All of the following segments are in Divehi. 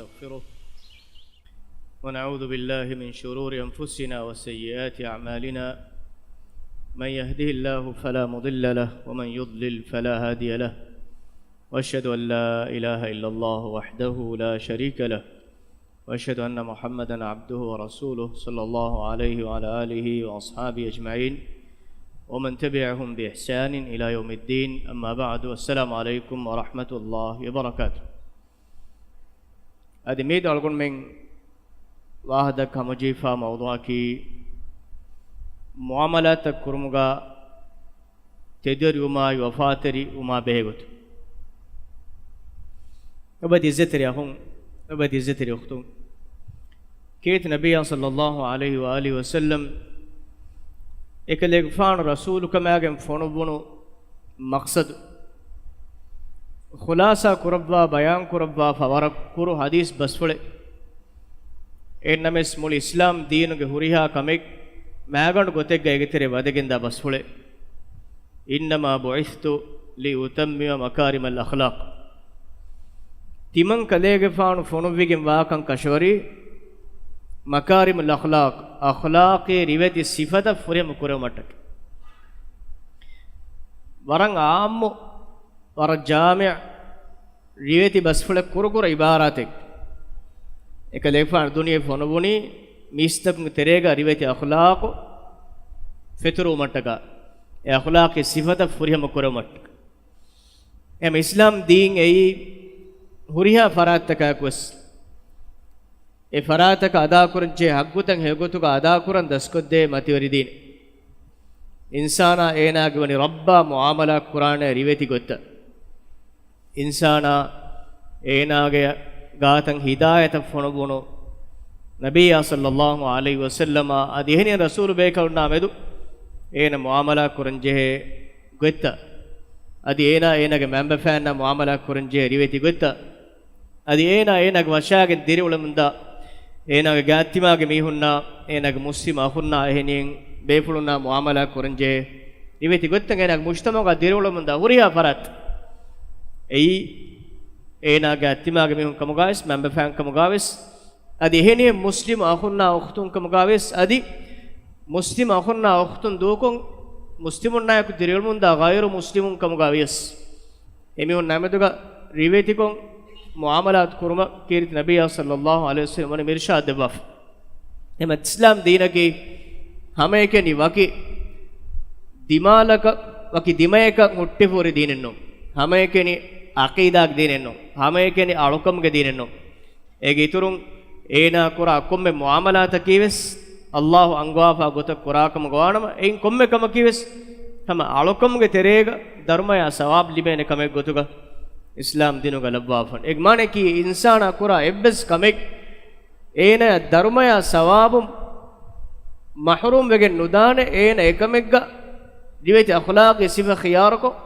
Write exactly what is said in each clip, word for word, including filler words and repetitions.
ونستغفره، ونعوذ بالله من شرور أنفسنا وسيئات أعمالنا. من يهده الله فلا مضل له، ومن يضلل فلا هادي له. وأشهد أن لا إله إلا الله وحده لا شريك له، وأشهد أن محمدا عبده ورسوله، صلى الله عليه وعلى آله وأصحابه أجمعين، ومن تبعهم بإحسان إلى يوم الدين. أما بعد، السلام عليكم ورحمة الله وبركاته. އަދި މިއަދު އަޅުގަނޑުމެން ވާހަކަ ހަމަޖެހިފާ މައުޟޫޢަކީ، މުޢާމަލާތްތައް ކުރުމުގަ ތެދުވެރިވުމާއި ވަފާތެރިވުމާ ބެހޭ ގޮތުން. އެބަ އިއްޒަތްތެރި އަޚުން، އެބަ އިއްޒަތްތެރި އުޚްތުން، ކީރިތި ނަބިއްޔާ ޞައްލައްލާހު ޢަލައިހި ވައާލިހި ވަސައްލަމް އެކަލޭގެފާނު ރަސޫލުކަމާގެން ފޮނުއްވުނު މަޤްޞަދު ޚުލާޞާ ކުރައްވާ، ބަޔާން ކުރައްވާފަ ވަރަށް ކުރު ޙަދީޘް ބަސްފުޅެއް. އެހެންނަމަވެސް މުޅި އިސްލާމް ދީނުގެ ހުރިހާ ކަމެއް މައިގަނޑު ގޮތެއްގަ އޭގެތެރޭ ވަދެގެންދާ ބަސްފުޅެއް. إنما بعثت لأتمم مكارم الأخلاق. ތިމަން ކަލޭގެފާނު ފޮނުއްވިގެން ވާކަން ކަށަވަރީ، މަކާރިމުލް އަޚްލާޤް، އަޚްލާޤީ ރިވެތި ސިފަތައް ފުރިހަމަ ކުރެވުމަށްޓަކައި. ވަރަށް ޢާއްމު، ވަރަށް ޖާމިޢު ރިވެތި ބަސްފުޅެއް، ކުރުކުރު ޢިބާރާތެއް. އެކަލޭގެފާނު ދުނިޔެ ފޮނުއްވުނީ މީސްތަކުންގެ ތެރޭގަ ރިވެތި އަޚްލާޤު ފެތުރުވުމަށްޓަކާ، އެ އަޚްލާޤީ ސިފަތައް ފުރިހަމަ ކުރެވުމަށްޓަކާ. އެމަ އިސްލާމް ދީން އެއީ ހުރިހާ ފަރާތްތަކާއެކުވެސް އެ ފަރާތަކަށް އަދާކުރަންޖެހޭ ޙައްޤުތައް ހެޔޮގޮތުގަ އަދާކުރަން ދަސްކޮށްދޭ މަތިވެރި ދީނެއް. އިންސާނާ އޭނާގެ ވަނީ ރައްބާ މުޢާމަލާތް ކުރާނެ ރިވެތި ގޮތަށް. އިންސާނާ އޭނާގެ ގާތަށް ހިދާޔަތަށް ފޮނުއްވުނު ނަބިއްޔާ ޞައްލައްލާހު ޢަލައިހި ވަސައްލަމާ އަދި އެހެނިހެން ރަސޫލު ބޭކަލުންނާ މެދު އޭނަ މުޢާމަލާތް ކުރަންޖެހޭ ގޮތްތައް، އަދި އޭނާ އޭނާގެ މައިންބަފައިންނާ މުޢާމަލާތް ކުރަންޖެހޭ ރިވެތި ގޮތްތައް، އަދި އޭނާ އޭނާގެ ވަށާގެން ދިރިއުޅެމުންދާ އޭނާގެ ގާތްތިމާގެ މީހުންނާ، އޭނާގެ މުސްލިމް އަޚުންނާ އެހެނިހެން ބޭފުޅުންނާ މުޢާމަލާތް ކުރަންޖެހޭ ރިވެތި ގޮތްތައް، އޭނާގެ މުޖްތަމަޢުގަ ދިރިއުޅެމުންދާ ހުރިހާ ފަރާތް. އެއީ އޭނާގެ ގާތްތިމާގެ މީހުން ކަމުގަވެސް، މައިންބަފައިން ކަމުގަވެސް، އަދި އެހެނިހެން މުސްލިމް އަޚުންނާ އުޚްތުން ކަމުގަވެސް، އަދި މުސްލިމް އަޚުންނާ އުޚްތުން ދޫކޮށް މުސްލިމުންނާއެކު ދިރިއުޅެމުންދާ ޣައިރު މުސްލިމުން ކަމުގަވިޔަސް، އެމީހުންނާ މެދުގަ ރިވެތިކޮށް މުޢާމަލާތު ކުރުމަށް ކީރިތި ނަބިއްޔާ ޞައްލައްލާހު ޢަލައިހި ވަސައްލަމް ވަނީ އިރުޝާދު ދެއްވާފަ. އެމަ އިސްލާމް ދީނަކީ ހަމައެކަނި ވަކި ދިމާލަކަށް، ވަކި ދިމަޔަކަށް ހުއްޓިފަ ހުރި ދީނެއް ނޫން. ހަމައެކަނި ޢަޤީދާގެ ދީނެއް ނޫން. ހަމައެކަނި އަޅުކަމުގެ ދީނެއް ނޫން. އޭގެ އިތުރުން އޭނާ ކުރާ ކޮންމެ މުޢާމަލާތަކީވެސް ﷲ އަންގަވާފާ ގޮތަށް ކުރާކަމުގަ ވާނަމަ، އެއިން ކޮންމެ ކަމަކީވެސް ހަމަ އަޅުކަމުގެ ތެރޭގަ ދަރުމަޔާ ސަވާބު ލިބޭނެ ކަމެއް ގޮތުގަ އިސްލާމް ދީނުގަ ލައްވާފަ. އޭގެ މާނައަކީ އިންސާނާ ކުރާ އެއްވެސް ކަމެއް އޭނާ ދަރުމަޔާ ސަވާބުން މަޙްރޫމް ވެގެން ނުދާނެ، އޭނަ އެކަމެއްގަ ރިވެތި އަޚްލާޤީ ސިފަ ޚިޔާރުކޮށް،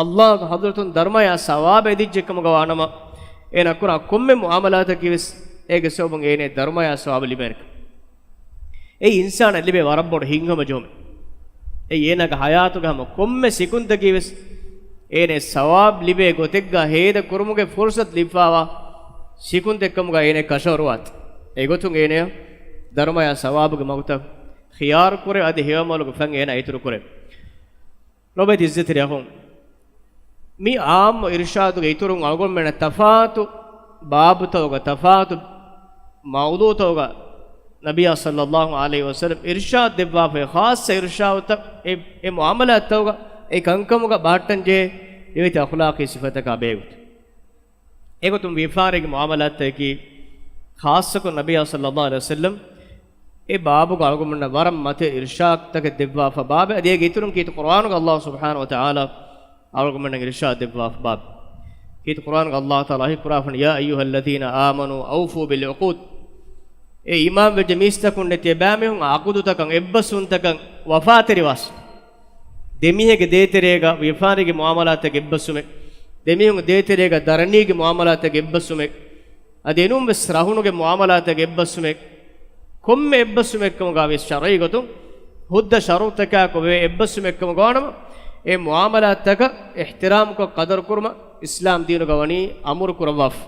ﷲގެ ޙަޟްރަތުން ދަރުމަޔާ ސަވާބު އެދިއްޖެ ކަމުގަ ވާނަމަ، އޭނަ ކުރާ ކޮންމެ މުޢާމަލާތަކީވެސް އޭގެ ސަބަބުން އޭނަ ދަރުމަޔާ ސަވާބު ލިބޭނެ. އެއީ އިންސާނަށް ލިބޭ ވަރަށް ބޮޑު ހިތްހަމަޖެހުމެއް. އެއީ އޭނާގެ ޙަޔާތުގެ ހަމަ ކޮންމެ ސިކުންތަކީވެސް އޭނަ ސަވާބު ލިބޭ ގޮތެއްގަ ހޭދަ ކުރުމުގެ ފުރުޞަތު ލިބިފާވާ ސިކުންތެއްކަމުގަ އޭނަ ކަށަވަރުވާތި. އެގޮތުން އޭނަ ދަރުމަޔާ ސަވާބުގެ މަގުތައް ޚިޔާރު ކުރޭ، އަދި ހެޔޮ ޢަމަލުގެ ފަން އޭނަ އިތުރު ކުރޭ. ލޮބުވެތި އިއްޒަތްތެރި އަޚުން، މި ޢާއްމު އިރުޝާދުގެ އިތުރުން އަޅުގަނޑުމެންނަށް ތަފާތު ބާބުތަކުގަ، ތަފާތު މައުޟޫޢުތަކުގަ ނަބިއްޔާ ޞައްލައްލާހު ޢަލައިހި ވަސައްލަމް އިރުޝާދު ދެއްވާފައި ޚާއްޞަ އިރުޝާދުތައް، އެ، އެ މުޢާމަލާތްތަކުގަ، އެ ކަންކަމުގަ ބަހައްޓަންޖެހޭ ރިވެތި އަޚްލާޤީ ސިފަތަކާ ބެހޭގޮތުން. އެގޮތުން ވިޔަފާރިގެ މުޢާމަލާތްތަކަކީ، ޚާއްޞަކޮށް ނަބިއްޔާ ޞައްލައްލާހު ޢަލައިހި ވަސައްލަމް އެ ބާބުގަ އަޅުގަނޑުމެންނަށް ވަރަށް މަތި އިރުޝާދުތަކެއް ދެއްވާފަ ބާބެއް. އަދި އޭގެ އިތުރުން ކީރިތި ޤުރުއާނުގަ ﷲ ސުބްޙާނަހު ވަތަޢާލާ އަޅުގަނޑުމެންނަށް އިރުޝާދު ދެއްވާފަ ބާބެއް. ކީރިތި ޤުރުއާނުގަ ﷲ ތަޢާލާ ވަޙީ ކުރާފަ، يا أيها الذين آمنوا أوفوا بالعقود. އޭ އީމާންވެއްޖެ މީސްތަކުންނޭ، ތިޔަބައިމީހުން ޢަޤުދުތަކަށް، އެއްބަސްވުންތަކަށް ވަފާތެރިވާށި. ދެމީހެއްގެ ދޭތެރޭގަ، ވިޔަފާރިގެ މުޢާމަލާތަކަށް އެއްބަސްވުމެއް، ދެމީހުންގެ ދޭތެރޭގަ ދަރަނީގެ މުޢާމަލާތަކަށް އެއްބަސްވުމެއް، އަދި އެނޫންވެސް ރަހުނުގެ މުޢާމަލާތަކަށް އެއްބަސްވުމެއް، ކޮންމެ އެއްބަސްވުމެއްކަމުގަވިޔަސް ޝަރުޢީ ގޮތުން ހުއްދަ ޝަރުޠުތަކާއެކު ވޭ އެއްބަސްވުމެއްކަމުގަ ވާނަމަ، އެ މުޢާމަލާތްތަކަށް އިޙްތިރާމްކޮށް ޤަދަރުކުރުމަށް އިސްލާމް ދީނުގަ ވަނީ އަމުރު ކުރައްވާފަ.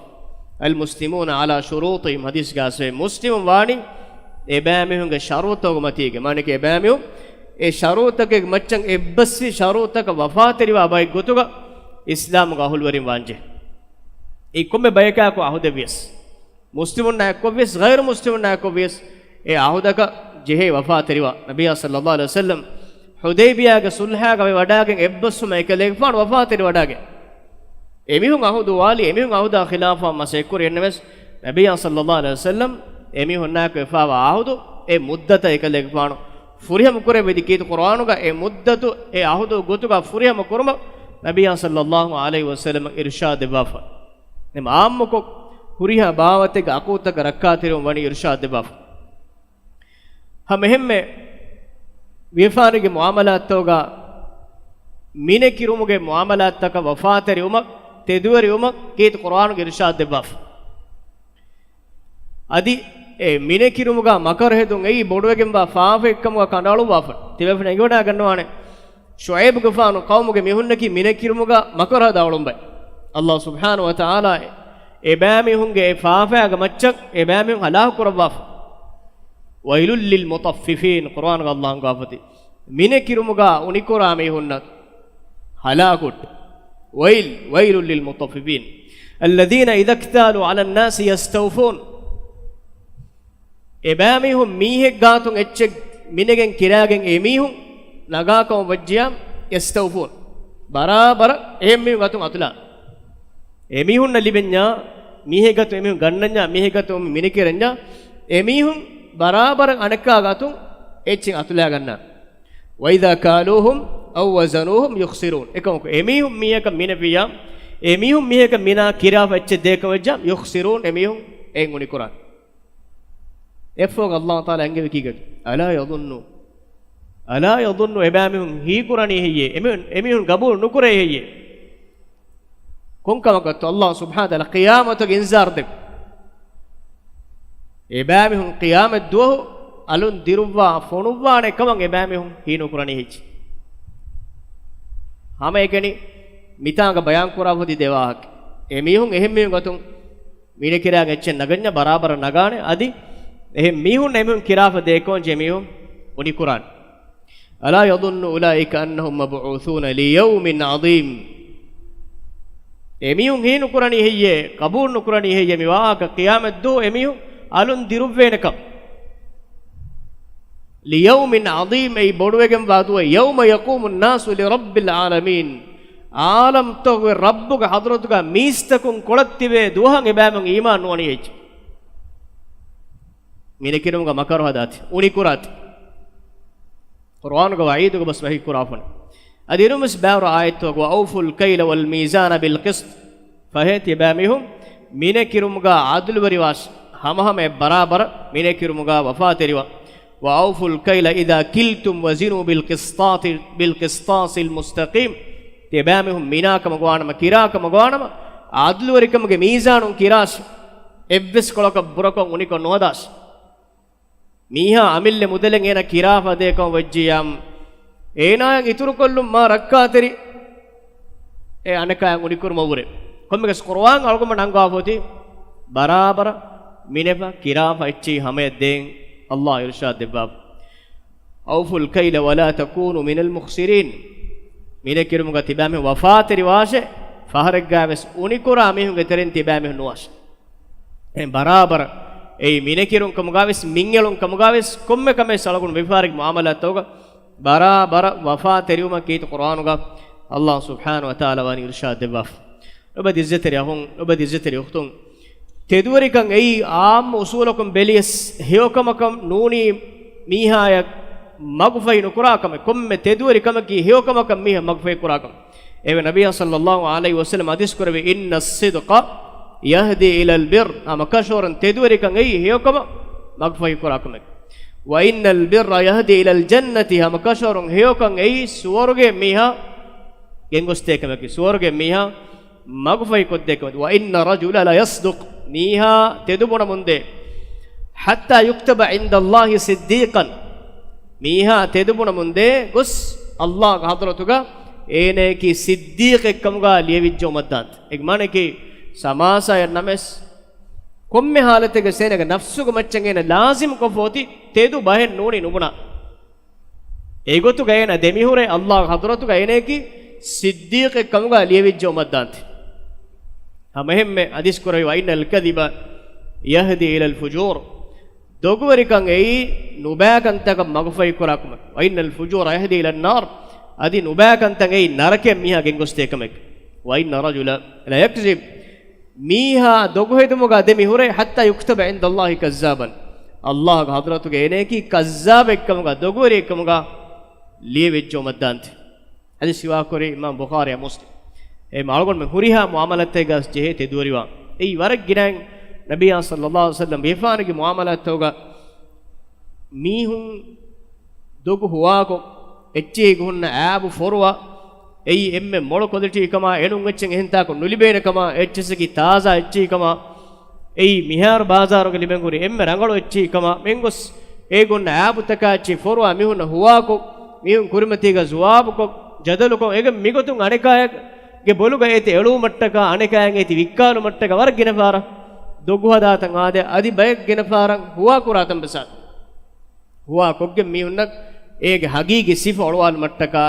المسلمون على شروطهم، ޙަދީޘްގައި އައިސްފައި، މުސްލިމުން ވާނީ އެބައިމީހުންގެ ޝަރުޠުތަކުގެ މަތީގަ. މާނައަކީ އެބައިމީހުން އެ ޝަރުޠުތަކެއްގެ މައްޗަށް އެއްބަސްވި ޝަރުޠުތަކަށް ވަފާތެރިވާ ބައެއް ގޮތުގަ އިސްލާމުގެ އަހުލުވެރިން ވާންޖެހޭ. އެއީ ކޮންމެ ބަޔަކާއެކު އަހުދެއްވިޔަސް، މުސްލިމުންނާއެކުވިޔަސް، ޣައިރު މުސްލިމުންނާއެކުވިޔަސް، އެ އަހުދަކަށް ޖެހޭ ވަފާތެރިވާ. ނަބިއްޔާ ޞައްލައްލާހު ޢަލައިހި ވަސައްލަމް ޙުދައިބިޔާގެ ޞުލްޙާގަ ވަޑައިގެން އެއްބަސްވުމަށް އެކަލޭގެފާނު ވަފާތެރިވަޑައިގެން، އެމީހުން އަހުދު ވާލި، އެމީހުން އަހުދާ ޚިލާފަށް މަސައްކަތް ކުރި އެންނެވެސް، ނަބިއްޔާ ޞައްލައްލާހު ޢަލައިހި ވަސައްލަމް އެމީހުންނާއެކު ވެފާވާ އަހުދު އެ މުއްދަތަށް އެކަލޭގެފާނު ފުރިހަމަ ކުރެއްވި. ކީރިތި ޤުރްއާނުގަ އެ މުއްދަތު އެ އަހުދު ގޮތުގަ ފުރިހަމަ ކުރުމަށް ނަބިއްޔާ ޞައްލައްލާހު ޢަލައިހި ވަސައްލަމަށް އިރުޝާދު ދެއްވާފަ. އެ ޢާއްމުކޮށް ހުރިހާ ބާވަތެއްގެ ޢަޤުދުތަކަށް ރައްކާތެރިވުން ވަނީ އިރުޝާދު ދެއްވާފަ. ހަމައެހެންމެ ވިޔަފާރިގެ މުޢާމަލާތްތަކުގަ މިނެކިރުމުގެ މުޢާމަލާތްތަކަށް ވަފާތެރިވުމަށް، ތެދުވެރިވުމަށް ކީރިތި ޤުރްއާނުގަ އިރުޝާދު ދެއްވާފަ. އަދި އެ މިނެކިރުމުގަ މަކަރު ހެދުން އެއީ ބޮޑުވެގެންވާ ފާފައެއްކަމުގަ ކަނޑައަޅުއްވާފަ. ތިބޭފުޅުން އެނގިވަޑައިގަންނަވާނެ، ޝުޢައިބުގެފާނު ޤައުމުގެ މީހުންނަކީ މިނެކިރުމުގަ މަކަރު ހަދާ އުޅުން ބައެއް. ﷲ ސުބްޙާނަހު ވަތަޢާލާ އެބައިމީހުންގެ އެ ފާފައިގެ މައްޗަށް އެބައިމީހުން ހަލާކު ކުރައްވާފަ. وَيْلٌ لِّلْمُطَفِّفِينَ، ޤުރްއާނުގަ ﷲ ހަނގުވާފަ އޮތީ، މިނެކިރުމުގަ އުނިކުރާ މީހުންނަށް ހަލާކު. وَيْلٌ، وَيْلٌ لِّلْمُطَفِّفِينَ الَّذِينَ إِذَا اكْتَالُوا عَلَى النَّاسِ يَسْتَوْفُونَ. އެބައިމީހުން މީހެއް ގާތުން އެއްޗެއް މިނެގެން ކިރާގެން އެމީހުން ނަގާކަމަށް ވެއްޖިޔާ، ޔަސްތަވްފޫން، ބަރާބަރަށް އެހެން މީހުން ގާތުން އަތުލާ. އެމީހުންނަށް ލިބެންޏާ، މީހެއް ގާތުން އެމީހުން ގަންނަންޏާ، މީހެއް ގާތުން މިނެކިރަންޏާ، އެމީހުން ބަރާބަރަށް އަނެއްކާ ގާތުން އެއްޗެއް އަތުލާގަންނާނެ. وَإِذَا كَالُوهُمْ أَو وَّزَنُوهُمْ يُخْسِرُونَ. އެކަމަކު، އެމީހުން މީހަކަށް މިނެފިއްޔާ، އެމީހުން މީހަކަށް މިނާ ކިރާފަ އެއްޗެއް ދޭކަމަށް ވެއްޖާ، يُخْسِرُونَ، އެމީހުން އެއިން އުނިކުރާނެ. އެއަށްފަހުގަ ﷲ ތަޢާލާ އެންގެވީ ކީކޭތަ؟ أَلَا يَظُنُّ، أَلَا يَظُنُّ، އެބައިމީހުން ހީކުރަނީ ހެއްޔޭ؟ އެމީހުން، އެމީހުން ގަބޫލު ނުކުރޭ ހެއްޔޭ؟ ކޮންކަމަކަށްތޯ ﷲ ސުބްޙާނަހު ވަތަޢާލާ ޤިޔާމަތުގެ އިންޒާރު ދެއްވި؟ އެބައިމީހުން ޤިޔާމަތް ދުވަހު އަލުން ދިރުއްވާ ފޮނުއްވާނެ ކަމަށް އެބައިމީހުން ހީނުކުރަނީ ހެއްޗެއް؟ ހަމައެކަނި މިތާނގަ ބަޔާން ކުރާފަ އޮތީ ދެ ވާހަކަ. އެމީހުން އެހެން މީހުން ގާތުން މިނެކިރާގެ އެއްޗެއް ނަގަންޏާ ބަރާބަރަށް ނަގާނެ، އަދި އެހެން މީހުން އެމީހުން ކިރާފަ ދޭކަމަށް އެމީހުން އުނިކުރާނެ. أَلَا يَظُنُّ أُولَٰئِكَ أَنَّهُم مَّبْعُوثُونَ لِيَوْمٍ عَظِيمٍ. އެމީހުން ހީނުކުރަނީ ހެއްޔޭ؟ ޤަބޫލު ނުކުރަނީ ހެއްޔޭ؟ މި ވާހަކަ ޤިޔާމަތްދުވަހު އެމީހުން އަލުން ދިރުއްވޭނެ ކަމަށް. لِيَوْمٍ عَظِيمٍ، އެއީ ބޮޑުވެގެންވާ ދުވަހެއް. يَوْمَ يَقُومُ النَّاسُ لِرَبِّ الْعَالَمِينَ. ޢާލަމްތަކުގެ ރައްބުގެ ޙަޟްރަތުގަ މީސްތަކުން ކޮޅަށް ތިބޭ ދުވަހަށް އެބައިމީހުން އީމާން ނުވަނީ ހެއްޗެއް؟ މިނެކިރުމުގަ މަކަރު ހަދާތި، އުނިކުރާތި. ޤުރްއާނުގަ ވަޢީދުގެ ބަސް ވަޙީ ކުރާފަން. އަދި އިރުމުސް ބާރު އާޔަތުގަ، وَأَوْفُوا الْكَيْلَ وَالْمِيزَانَ بِالْقِسْطِ. ފަހެ ތިބާމީހުން މިނެކިރުމުގަ ޢަދުލުވެރިވާށި، ހަމަހަމައަށް ބަރާބަރަށް މިނެކިރުމުގަ ވަފާތެރިވާ. وَأَوْفُوا الْكَيْلَ إِذَا كِلْتُمْ وَزِنُوا بِالْقِسْطَاسِ، بِالْقِسْطَاسِ الْمُسْتَقِيمِ. ތިބާމީހުން މިނާ ކަމަށް ވާނަމަ، ކިރާ ކަމަށް ވާނަމަ، ޢަދުލުވެރިކަމުގެ މީޒާނުން ކިރާށި، އެއްވެސް ކޮޅަކަށް ބުރަކޮށް އުނިކޮށް ނުހަދާށި. މީހާ އަމިއްލަ މުދަލެއް އޭނަ ކިރާފަ ދޭކަމަށް ވެއްޖިއްޔާ، އޭނާއަށް އިތުރުކޮށްލުން މާ ރައްކާތެރި އެ އަނެކާއަށް އުނިކުރުމަށްވުރެ. ކޮންމެވެސް ޤުރުއާން އަޅުގަނޑުމެން އަންގާފަ އޮތީ ބަރާބަރަށް މިނެފަ ކިރާފަ އެއްޗެހި ހަމަޔަށް ދޭން ﷲ އިރުޝާދު ދެއްވާފަ. أَوْفُوا الْكَيْلَ وَلَا تَكُونُوا مِنَ الْمُخْسِرِينَ. މިނެކިރުމުގަ ތިބާމީހުން ވަފާތެރިވާށޭ، ފަހަރެއްގައިވެސް އުނިކުރާ މީހުންގެ ތެރެއިން ތިބާމީހުން ނުވާށޭ. އެ ބަރާބަރަށް އެއީ މިނެކިރުން ކަމުގަވެސް، މިންއެޅުން ކަމުގަވެސް، ކޮންމެ ކަމެއް އަޅުގަނޑު ވިޔަފާރިގެ މުޢާމަލާތްތަކުގަ ބަރާބަރަށް ވަފާތެރިވުމަށް ކީރިތި ޤުރްއާނުގަ ﷲ ސުބްޙާނަހު ވަތަޢާލާ ވަނީ އިރުޝާދު ދެއްވާފަ. ލޮބުވެތި އިއްޒަތްތެރި އަޚުން، ލޮބުވެތި އިއްޒަތްތެރި އުޚްތުން، ތެދުވެރިކަން އެއީ ޢާއްމު އުޞޫލަކުން ބެލިޔަސް ހެޔޮކަމަކަށް ނޫނީ މީހާޔަށް މަގުފަހި ނުކުރާ ކަމެއް. ކޮންމެ ތެދުވެރި ކަމަކީ ހެޔޮކަމަކަށް މީހާ މަގުފަހި ކުރާ ކަމެއް. އެވެ، ނަބިއްޔާ ޞައްލައްލާހު ޢަލައިހި ވަސައްލަމަ ޙަދީޘް ކުރެއްވި، إِنَّ الصِّدْقَ يَهْدِي إِلَى الْبِرِّ، ހަމަކަށަވަރުން ތެދުވެރިކަން އެއީ ހެޔޮކަމަށް މަގުފަހި ކުރާ ކަމެއް. وَإِنَّ الْبِرَّ يَهْدِي إِلَى الْجَنَّةِ، ހަމަކަށަވަރުން ހެޔޮކަން އެއީ ސުވަރުގެ މީހާ ގެންގޮސްދޭ ކަމަކީ، ސުވަރުގެ މީހާ މަގުފަހި ކޮށްދޭ ކަމަކީ. وَإِنَّ الرَّجُلَ لَيَصْدُقُ، މީހާ ތެދު ބުނަމުންދޭ. حَتَّى يُكْتَبَ عِندَ اللَّهِ صِدِّيقًا، މީހާ ތެދު ބުނަމުންދޭ ގޮސް ﷲގެ ޙަޟްރަތުގަ އޭނަޔަކީ ޞިއްދީޤެއްކަމުގަ ލިޔެވިއްޖައުމަށްދާން. އެ މާނައަކީ ސަމާސާޔަށް ނަމަވެސް، ކޮންމެ ހާލަތެއްގަ އޭނަގެ ނަފްސުގެ މައްޗަށް އޭނަ ލާޒިމް ކޮށްފަ އޮތީ ތެދު ބަހެއް ނޫނީ ނުބުނާ. އެގޮތުގަ އޭނަ ދެމިހުރޭ އައްލާހު ޙަޟްރަތުގަ އޭނައަކީ ޞިއްދީޤެއް ކަމުގަ ލިޔެވިއްޖެ އުމައްދާންތެ. ހަމައެހެންމެ ޙަދީޘް ކުރެއްވި، وإن الكذب يهدي إلى الفجور. ދޮގުވެރިކަން އެއީ ނުބައިކަންތަކަށް މަގުފަހި ކުރާ ކަމެއް. وإن الفجور يهدي إلى النار. އަދި ނުބައިކަންތައް އެއީ ނަރަކަޔަށް މީހާ ގެންގޮސްދޭ ކަމެއް. وإن الرجل ليكذب. މީހާ ދޮގުހެދުމުގަ ދެމިހުރޭ، حتى يكتب عند الله كذابا. އައްލާހުގެ ޙަޟްރަތުގަ އޭނައަކީ ކައްޒާބެއްކަމުގަ، ދޮގުވެރިއެއްކަމުގަ ލިޔެވިއްޖެ އުމައްދާންތެ. ޙަދީޘް ރިވާކުރީ އިމާމް ބުޚާރީ މުސްލިމް. އެ އަޅުގަނޑުމެން ހުރިހާ މުޢާމަލާތެއްގަ ޖެހޭ ތެދުވެރިވާން. އެއީ ވަރަށް ގިނައިން ނަބިއްޔާ ޞައްލައްލާހު ޢަލައިހި ވަސައްލަމް ވިޔަފާރިގެ މުޢާމަލާތުގަ މީހުން ދޮގު ހުވާކޮށް، އެއްޗެހި ގޮހުންނަށް އާބު ފޮރުވާ، އެއީ އެންމެ މޮޅު ކޮލިޓީ ކަމާ، އެނޫން އެއްޗެއް އެހެން ތާކު ނުލިބޭނެ ކަމާ، އެއްޗެއްސަކީ ތާޒާ އެއްޗެހި ކަމާ، އެއީ މިހާރު ބާޒާރުގަ ލިބެން ހުރި އެންމެ ރަނގަޅު އެއްޗެހި ކަމާ، މިހެން ގޮސް އޭގޮންނަށް އާބުތަކާ އެއްޗެހި ފޮރުވާ މީހުންނަށް ހުވާކޮށް، މީހުން ކުރިމަތީގަ ޒުވާބުކޮށް، ޖަދަލުކޮށް، އޭގެ މިގޮތުން އަނެކާއެއްގެ ބޮލުގަ އޭތި އެޅުވުމަށްޓަކާ، އަނެކާއަށް އޭތި ވިއްކާލުމަށްޓަކާ ވަރަށް ގިނަ ފަހަރަށް ދޮގު ހަދާތަން އާދޭ، އަދި ބައެއް ގިނަ ފަހަރަށް ހުވާ ކުރާތަން ވެސް އާދޭ. ހުވާކޮށްގެން މީހުންނަށް އޭގެ ހަގީގީ ސިފަ އޮޅުވާލުމަށްޓަކާ،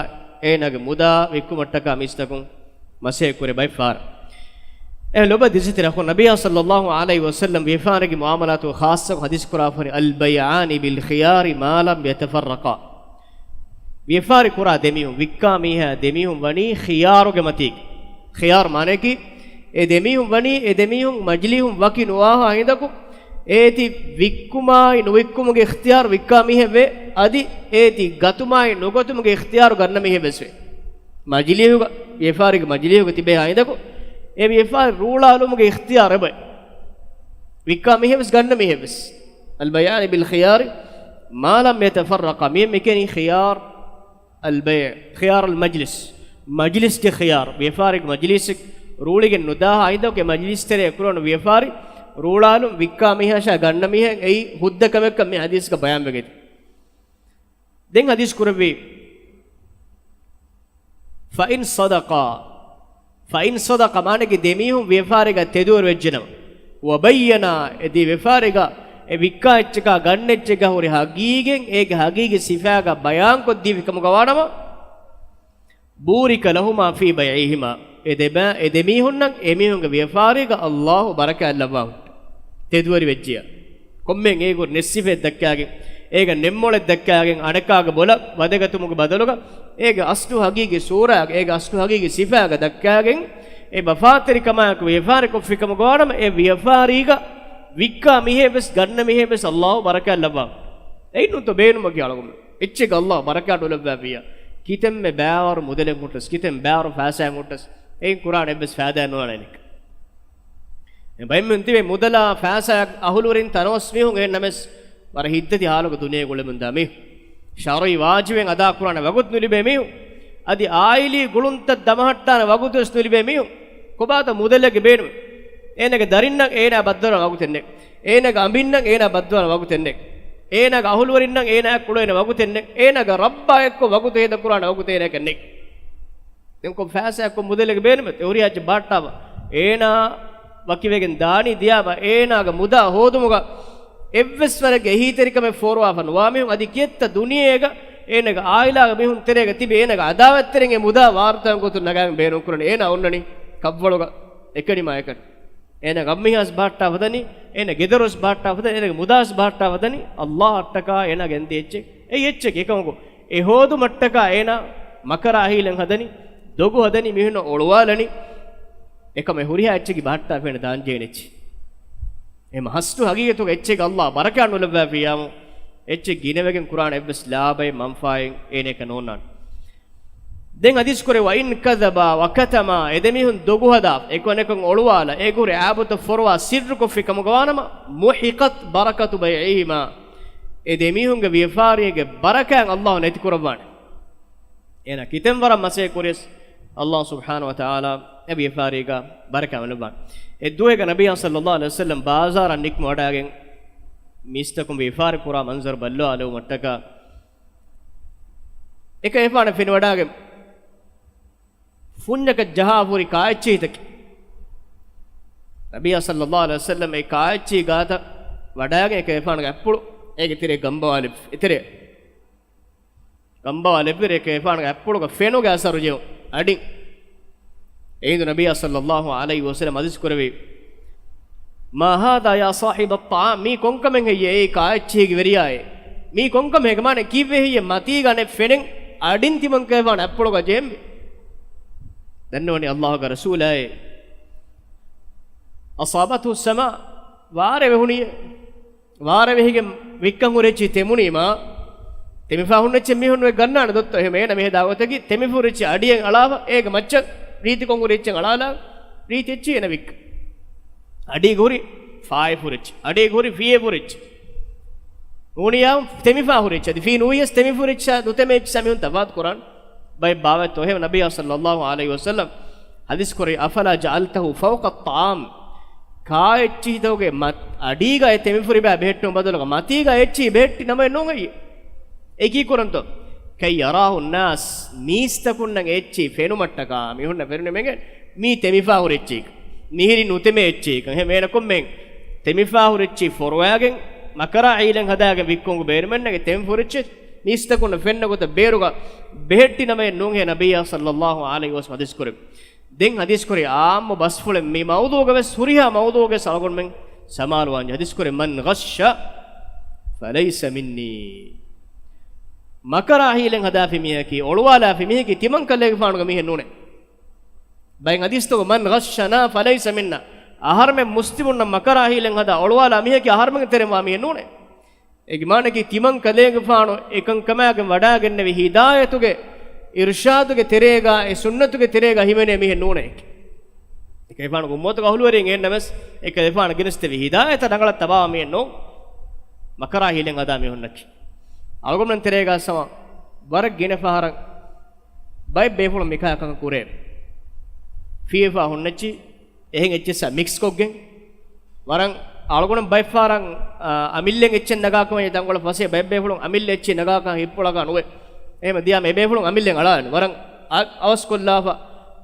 އޭނާގެ މުދާ ވިއްކުމަށްޓަކާ މީސްތަކުން މަސައްކަތް ކުރޭ ބައެއް ފަހަރަށް. އެ ލޮބުވެތި ދިރިއުޅޭ އަޚުން، ނަބިއްޔާ ޞައްލައްލާހު ޢަލައިހި ވަސައްލަމް ވިޔަފާރިގެ މުޢާމަލާތުގަ ޚާއްޞަކޮށް ޙަދީޘް ކުރާފަ ވަނީ، البيعان بالخيار ما لم يتفرقا. ވިޔަފާރި ކުރާ ދެމީހުން، ވިއްކާ މީހާ ދެމީހުން ވަނީ ޚިޔާރުގެ މަތީގަ. ޚިޔާރު މާނައަކީ، އެ ދެމީހުން ވަނީ، އެ ދެމީހުން މަޖިލީހުން ވަކި ނުވާހާ ހިނދަކު، އޭތި ވިއްކުމާއި ނުވިއްކުމުގެ އިޚްތިޔާރު ވިއްކާ މީހެއް ވޭ، އަދި އޭތި ގަތުމާއި ނުގަތުމުގެ އިޚްތިޔާރު ގަންނަ މީހެއް ވެސް ވޭ. މަޖިލީހުގަ، ވިޔަފާރިގެ މަޖިލީހުގަ ތިބޭހާ ހިނދަކު، އެ ވިޔަފާރި ރޫޅާލުމުގެ އިޚްތިޔާރު އެބައޮތް. ވިއްކާ މީހެއް ވެސް ގަންނަ މީހެއް ވެސް. البيعان بالخيار ما لم يتفرقا. މި، މި ކިޔަނީ ޚިޔާރު އަލްބައިޢު، ޚިޔާރު އަލްމަޖްލިސް، މަޖްލިސްގެ ޚިޔާރު، ވިޔަފާރިގެ މަޖްލިސް ރޫޅިގެން ނުދާހާ ހިނދަކު އެ މަޖްލިސް ތެރޭ ކުރާނެ ވިޔަފާރި ރޫޅާލުން، ވިއްކާ މީހާއަށާ ގަންނަ މީހެއް އެއީ ހުއްދަ ކަމެއްކަން މި ޙަދީޘްގަ ބަޔާންވެގެން. ދެން ޙަދީޘް ކުރެއްވީ، فإن صدقا، فإن صدقا މާނައަކީ ދެމީހުން ވިޔަފާރިގަ ތެދުވެރި ވެއްޖެނަމަ، وبينا، އެ ދިޔަ ވިޔަފާރިގަ އެ ވިއްކާ އެއްޗަކާ ގަންނަ އެއްޗެއްގަ ހުރި ހަގީގަތް އޭގެ ހަގީގީ ސިފާގަ ބަޔާންކޮށްދީފި ކަމުގަ ވާނަމަ، بورك لهما في بيعهما، އެ ދެބަ-، އެ ދެމީހުންނަށް އެމީހުންގެ ވިޔަފާރީގަ އައްލާހު ބަރަކާތް ލައްވާ ހުއްޓު. ތެދުވެރި ވެއްޖިޔާ. ކޮންމެހެން އޭގެ ހުރި ނެއްސިފައެއް ދައްކާގެން، އޭގަ ނެއްމޮޅެއް ދައްކާގެން، އަނެކާގެ ބޮލަށް ވަދެގަތުމުގެ ބަދަލުގަ، އޭގެ އަސްލު ހަގީގީ ސޫރާގަ، އޭގެ އަސްލު ހަގީގީ ސިފާގަ ދައްކާގެން، އެ ވަފާތެރިކަމާއެކު ވިޔަފާރިކޮށްފި ކަމުގަ ވާނަމަ، އެ ވިޔަފާރީގަ ވިއްކާ މީހެއް ވެސް، ގަންނަ މީހެއް ވެސް އައްލާހު ބަރަކާތް ލައްވާ. އެއިން ނޫންތޯ ބޭނުމަކީ އަޅުގަނޑު. އެއްޗެއްގަ އައްލާހު ބަރަކާތް ނުލައްވާފިއްޔާ، ކިތަންމެ ބައިވަރު މުދަލެއް ހުއްޓަސް، ކިތަންމެ ބައިވަރު ފައިސާއެއް ހުއްޓަސް، އެއިން ކުރާނެ އެއްވެސް ފައިދާއެއް ނުވާނެ އަނެއް. އެ ބައެއް މީހުން ތިބޭ މުދަލާ ފައިސާއަށް އަހުލުވެރިން ތަނަވަސް މީހުން އެހެން ނަމަވެސް، ވަރަށް ހިތްދަތި ހާލުގަ ދުނިޔޭގަ އުޅެމުންދާ މީހުން. ޝަރުޢީ ވާޖިބެއް އަދާކުރާނެ ވަގުތު ނުލިބޭ މީހުން. އަދި އާއިލީ ގުޅުންތައް ދަމަހައްޓާނެ ވަގުތު ވެސް ނުލިބޭ މީހުން. ކޮބާތަ މުދަލެއްގެ ބޭނުމެއް؟ އޭނަގެ ދަރިންނަށް އޭނާ ބައްދަލުވާނެ ވަގުތެއް ނެތް. އޭނާގެ އަނބިންނަށް އޭނާ ބައްދަލުވާނެ ވަގުތެއް ނެތް. އޭނާގެ އަހުލުވެރިންނަށް އޭނާއަށް އުޅޭނެ ވަގުތެއް ނެތް. އޭނާގެ ރައްބާ އެއްކޮށް ވަގުތު ހޭދަކުރާނެ ވަގުތެއް އޭނާއަކަށް ނެތް. ދެން ކޮން ފައިސާއެއް ކޮން މުދަލެއްގެ ބޭނުމެއް؟ އެ ހުރިހާ އެއްޗެއް ބަހައްޓާފަ އޭނާ ވަކިވެގެން ދާނީ ދިޔާބަ، އޭނާގެ މުދާ ހޯދުމުގަ އެއްވެސް ވަރެއްގެ އެހީތެރިކަމެއް ފޯރުވާފަ ނުވާ މީހުން، އަދި ކިއެއްތަ ދުނިޔޭގަ އޭނާގެ އާއިލާގެ މީހުން ތެރޭގަ ތިބި އޭނާގެ އަދާވަތްތެރިން އެ މުދާ ވާރުތައިން ގޮތުން ނަގާގެން ބޭނުން ކުރަނީ އޭނާ އޮންނަނީ ކަށްވަޅުގަ އެކަނި މާ އެކަނި. އޭނާގެ އަނބިހާސް ބަހައްޓާ ފަދަނީ، އޭނާ ގެދޮރުސް ބަހައްޓާ ފަދަނީ، އޭނާގެ މުދާސް ބަހައްޓާ ފަދަނީ، އައްލާހަށްޓަކާ އޭނާ ގެންދިޔަ އެއްޗެއް. އެއީ އެއްޗެއް އެކަމަކު، އެ ހޯދުމަށްޓަކާ އޭނާ މަކަރާ ހީލަން ހަދަނީ، ދޮގު ހަދަނީ، މީހުންނަށް އޮޅުވާލަނީ. އެކަމަކު ހުރިހާ އެއްޗެއްގެ ބަހައްޓާފަ އޭނަ ދާންޖެހޭނެ އެއްޗެއް. އެހެން ހަސްޓު ހަގީގަތުގަ އެއްޗެއްގެ އައްލާހު ބަރަކާތް ނުލައްވާފިއްޔާމު، އެއްޗެއް ގިނަވެގެން ކުރާނެ އެއްވެސް ލާބައެއް މަންފާއެއް އޭނައަކަށް ނޯންނާނެ. ދެން ޙަދީޘް ކުރެ، وإن كذبا وكتما، އެ ދެމީހުން ދޮގު ހަދާ، އެކަން އެކަން އޮޅުވާލާ، އޭގެ ހުރި އާބުތައް ފޮރުވާ ސިއްރުކޮށްފި ކަމުގަ ވާނަމަ، محقت بركة بيعهما، އެ ދެމީހުންގެ ވިޔަފާރީގެ ބަރަކާތް އައްލާހު ނެތިކުރައްވާނެ. އޭނާ ކިތަން ވަރަށް މަސައްކަތް ކުރިޔަސް، އައްލާހު ސުބްޙާނަހު ވަތަޢާލާ އެ ވިޔަފާރީގަ ބަރަކާތް ނުލައްވާނެ. އެއްދުވަހެއްގަ ނަބިއްޔާ ޞައްލައްލާހު ޢަލައިހި ވަސައްލަމް ބާޒާރަށް ނިކުމެވަޑައިގެން މީސްތަކުން ވިޔަފާރި ކުރާ މަންޒަރު ބައްލަވާލެވުމަށްޓަކާ، އެކަން އެފާނަށް ފެނިވަޑައިގެން ފުންޏަކަށް ޖަހާފަ ހުރި ކާއެއްޗެހިތަކެއް. ނަބިއްޔާ ޞައްލައްލާހު ޢަލައިހި ވަސައްލަމް އެ ކާއެއްޗިހި ގާތަށް ވަޑާގެން އެކަލޭގެފާނުގެ އަތްޕުޅު އޭގެ ތެރޭ ގަނބަވާލެއްވި. އެތެރޭ ގަނބަވާލެއްވިއިރު އެކަލޭގެފާނުގެ އަތްޕުޅުގަ ފެނުގެ އަސަރު ޖެހުނު އަޑިން. އެހިނދު ނަބިއްޔާ ޞައްލައްލާހު ޢަލައިހި ވަސައްލަމް ޙަދީޘް ކުރެއްވި، "ما هذا يا صاحب الطعام؟" މީ ކޮންކަމެއް ހެއްޔޭ އޭ ކާއެއްޗިހިގެ ވެރިޔާއޭ؟ މީ ކޮންކަމެއް ހެއްޔޭ؟ މާނަ ކީއްވެ ހެއްޔޭ މަތީގަ އަނެއް ފެނެއް އަޑިން ތިމަންކަލޭގެފާނު އަތްޕުޅުގަ ޖެހެންވީ؟ ދަންނަވަނީ ﷲ ގެ ރަސޫލާއޭ. "أصابته السماء." ވާރޭ ވެހުނީ. ވާރޭ ވެހިގެން ވިއްކަން ހުރި އެއްޗިހި ތެމުނީމާ، ތެމިފާ ހުންނަ އެއްޗެއް މީހުން ނުވެ ގަންނާނެ ދޮއްތޯ؟ އެހެން އޭނަ މި ހަދާ ގޮތަކީ ތެމިފަ ހުރި އެއްޗެއް އަޑިއެއް އަޅާފަ، އޭގެ މައްޗަށް ރީތިކޮށް ހުރި އެއްޗެއް އަޅާލާ، ރީތި އެއްޗިހި އޭނަ ވިއްކަ. އަޑީގަ ހުރި ފާއެއް ހުރި އެއްޗެއް، އަޑީގަ ހުރި ފީއެއް ހުރި އެއްޗެއް. ނޫނިއްޔާ ތެމިފާ ހުރި އެއްޗެއް. އަދި ފީ ނުވިޔަސް ތެމިފަ ހުރި އެއްޗާ ނުތެމޭ އެއްޗިހި މީހުން ތަފާތު ކުރާނެ. ބައެއް ބާވަތްތައް. އެހެން ނަބިއްޔާ ޞައްލައްލާހު ޢަލައިހި ވަސައްލަމް ޙަދީޘް ކުރީ، "أفلا جعلته فوق الطعام؟" ކާއެއްޗިހިތަކުގެ މަތް-، އަޑީގަ އެ ތެމިފުރި ބައި ބެހެއްޓުމަށް ބަދަލުގަ މަތީގަ އެއްޗިހި ބެހެއްޓި ނަމަ ނޫން ހެއްޔޭ؟ އެކީ ކުރަންތޯ؟ "كي يراه الناس"، މީސްތަކުންނަށް އެއްޗިހި ފެނުމަށްޓަކާ، މީހުންނަށް ފެނުނެމެގެން މީ ތެމިފާ ހުރި އެއްޗިހި، މިހިރީ ނުތެމޭ އެއްޗިހި. އެހެން އޭނަ ކޮންމެ ތެމިފާ ހުރި އެއްޗިހި ފޮރުވާގެން މަކަރާ ހީލަތް ހަދާގެން ވިއްކުމުގެ ބޭނުމެއް ނެގެ ތެމިފުރި އެއްޗެއް މީސްތަކުންނަށް ފެންނަ ގޮތަށް ބޭރުގަ ބެހެއްޓި ނަމައެއް ނޫން ހޭ ނަބިއްޔާ ޞައްލައްލާހު ޢަލައިހި ވަސައްލަމް ޙަދީޘް ކުރެއްވި. ދެން ޙަދީޘް ކުރީ ޢާއްމު ބަސްފުޅެއް މި މައުޟޫޢުގަ ވެސް ހުރިހާ މައުޟޫޢުގެ ސަޅަގުންމެން ސަމާލުވާން ޙަދީޘް ކުރީ، "من غش فليس مني." މަކަރާ ހީލަތް ހަދާފި މީހަކީ، އޮޅުވާލާފި މީހަކީ ތިމަން ކަލޭގެފާނުގެ މީހެއް ނޫނޭ. ބައެއް ޙަދީޘްތަކުގަ، "من غشنا فليس منا." އަހަރުމެން މުސްލިމުންނަށް މަކަރާ ހީލަތް ހަދާ އޮޅުވާލާ މީހަކީ އަހަރުމެންގެ ތެރެއިން ވާ މީހެއް ނޫނޭ. އޭގެ މާނައަކީ ތިމަން ކަލޭގެފާނު އެކަންކަމާގެން ވަޑާގެންނެވި ހިދާޔަތުގެ އިރުޝާދުގެ ތެރޭގަ އެ ސުންނަތުގެ ތެރޭގަ ހިމެނޭ މީހެއް ނޫނޭ. އެކަލޭގެފާނުގެ އުއްމަތުގެ އަހުލުވެރިން އެހެންނަމަވެސް އެކަލޭގެފާނު ގެނެސްދެވި ހިދާޔަތަށް ރަނގަޅަށް ތަބާވާ މީހެއް ނޫން. މަކަރާ ހީލަތް ހަދާ މީހުންނަކީ. އަޅުގަނޑުމެން ތެރޭގަ ސަމާ ވަރަށް ގިނަ ފަހަރަށް ބައެއް ބޭފުޅުން މިކަހަލަ ކަން ކުރޭ. ފީވެފާ ހުންނައްޗި އެހެން އެއްޗެއްސާ މިކްސް ކޮށްގެން، ވަރަށް އަޅުގަނޑު ބައެއްފަހަރަށް، އަ، އަމިއްލައިން އެއްޗެއް ނަގާކަމަށް ތަންކޮޅެއް ފަސޭހަ ބައެއް ބޭފުޅުން އަމިއްލަ އެއްޗެއް ނަގާކަން ހިތްޕުޅަކާ ނުވޭ. އެހެން ދިޔާމަ އެ ބޭފުޅުން އަމިއްލައިން އަޅާނެ. ވަރަށް އަ-، އަވަސްކޮށްލާފަ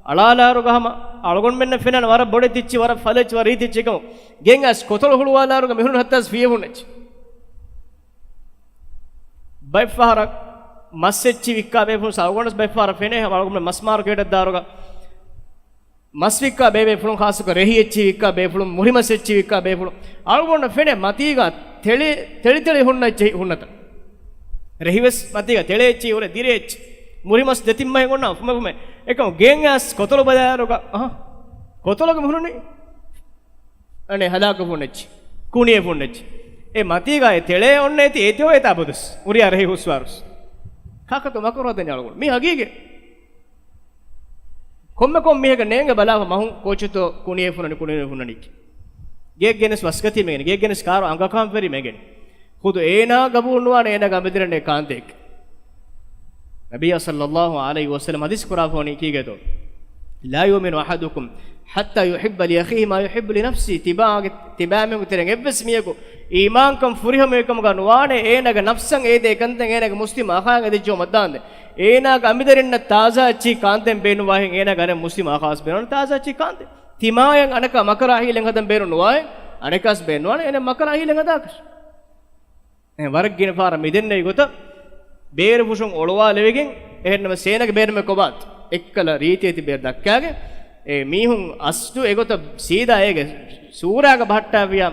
އަޅާލާރުގަ ހަމަ އަޅުގަނޑުމެންނަށް ފެންނަން ވަރަށް ބޮޑެތި އެއްޗި، ވަރަށް ފަލައެއްޗި، ވަރަށް ރީތި އެއްޗެއް ކަމަށް. ގެން އައިސް ކޮތަޅު ހުޅުވާލާރުގަ މިހުން ހައްތާސް ފީވެފުން އެއްޗި. ބައެއްފަހަރަށް މަސް އެއްޗި ވިއްކާ ބޭފުޅުން ސައުގަނޑަސް ބައެއްފަހަރަށް ފެނޭ ހަމަ އަޅުގަނޑު މަސް މާރުކޭޓަށް ދާރުގަ މަސް ވިއްކާ ބޭބޭފުޅުން، ޚާއްޞަކޮށް ރެހި އެއްޗި ވިއްކާ ބޭފުޅުން، މުރިމަސް އެއްޗި ވިއްކާ ބޭފުޅުން، އަޅުގަނޑަށް ފެނޭ މަތީގަ ތެޅި، ތެޅި ތެޅި ހުންނަ އެއްޗެއް ހުންނަތަ؟ ރެހިވެސް މަތީގަ ތެޅޭ އެއްޗި ހުރެ ދިރޭ އެއްޗި. މުރިމަސް ދެތިން މަހެއް އޮންނަ ފުމެ ފުމެ. އެކަމު ގޭން އައިސް ކޮތަޅު ބަލާއިރުގަ، އަހަ، ކޮތަޅުގަ މިހުނުނީ؟ އަނެއް ހަލާކު ފުންނައްޗި، ކުނިއެ ފުންނައްޗި. އެ މަތީގަ އެ ތެޅޭ އޮންނަ އޭތި އޭތި އޮވޭތާ ބޮދުސް. އުރިއާ ރެހި ހުސްވާރުސް. ކާކަތު މަކަރު ހަދަނީ އަޅުގަނޑު. މީ ހަގީގަތް. ކޮންމެ ކޮން މީހަކަށް ނޭނގެ ބަލާފަ މަހުން ކޯޗުތޯ ކުނިއެ ފުންނަނީ، ކުނިއެ ފުންނަނީ. ގެއެއްގެނެސް ވަސްގަތީ މެގެން، ގެއެއްގެނެސް ކާރު އަނގަކާން ފެރި މެގެން. ޚުދު އޭނާ ގަބޫލު ނުވާނެ އޭނާގެ އަނބިދަރިންނެއް ކާންތައް. ނަބިއްޔާ ޞައްލައްލާހު ޢަލައިހި ވަސައްލަމަ ޙަދީޘް ކުރާފަ ވަނީ ކީކޭތޯ؟ "لا يؤمن أحدكم حتى يحب لأخيه ما يحب لنفسه." ތިބާގެ، ތިބާމީހުންގެ ތެރެއިން އެއްވެސް މީހަކު އީމާންކަން ފުރިހަމަވެ ކަމުގަ ނުވާނެ، އޭނާގެ ނަފްސަށް އެދޭ ކަންތައް އޭނާގެ މުސްލިމް އަޚާއަށް އެދިއްޖައުމަށްދާންދެން. އޭނާގެ އަނބިދަރިންނަށް ތާޒާ އެއްޗިހި ކާންތައް ބޭނުންވާހެން އޭނާގެ އަނެއް މުސްލިމް އަޚާއަށް ބޭނުން ތާޒާ އެއްޗިހި ކާންތައް. ތިމާޔަށް އަނެކާ މަކަރާ ހީލަތް ހަދަން ބޭނުން ނުވާހެން އަނެކާސް ބޭނުންވާނެ އޭނަ މަކަރާ ހީލަތް ހަދާކަށް. އެ ވަރަށް ގިނަ ފަހަރަށް މިދެންނެވި ގޮތަށް ބޭރު ފުށުން އޮޅުވާލެވިގެން، އެހެންނަމަ ސޭނަގެ ބޭނުމެއް ކޮބާތަ؟ އެއްކަލަ ރީތިއެތި ބޭރު ދައްކާގެން، އެ މީހުން އަސްލު އެގޮތަށް ސީދާ އޭގެ ސޫރާގަ ބަހައްޓާފިޔާ